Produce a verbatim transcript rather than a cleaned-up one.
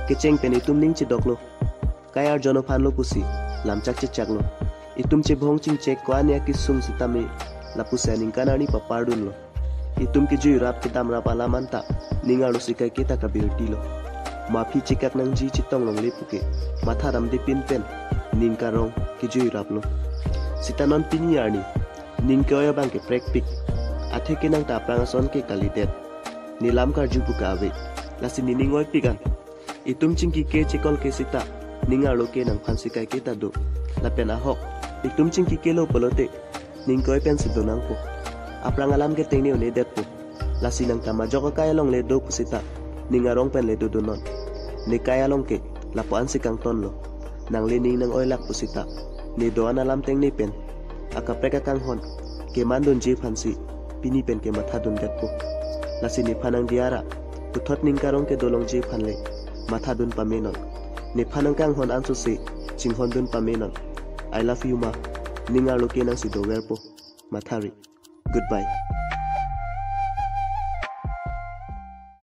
Kecheng pen itum ning chedoklo. Kai arjon aphanlo pusi lamchak chechaklo. Itum chebhong chingchek ko-an ya kesung sitame lapusi aningkan arni papardunlo. Itum kejui rap kedam rap alam anta ning arlo si kaike ta kabirtilo. Maphi chekak nangji chetong longle puke matha damde pin pen ning karong kejui raplo. Sita non pini arni ning ke-oi abang ke prekpik. Athe ke nang ta aphrang ason ke kalidet. Ne lam karju puke ave. Lasi ne ning oipik an. Itum chingki ke chekol ke sita ning arlo ke nangphan si kaike ta do. Lapen ahok itum chingkikelo pulote ning ke-oi pensi do nangpo. Aphrang alam ke tengne unedetpo. Lasi nang ta majok akai along le do pusita ning arong pen le dodunnon. Ne kai along ke lapu-an si kangtonlo. Nang le ning nang-oilak pusita ne do-an alam tengne pen akaprek akanghon kemandunji aphansi pini pen kemathadundetpo. Lasi nephan nangdiara puthot ning karong kedolongji aphan le mathadun pamenon. Nephan nangkanghon ansose chinghondun pamenon. I love you ma. Ning arlo ke nangsi doverpo. Mathari. Goodbye.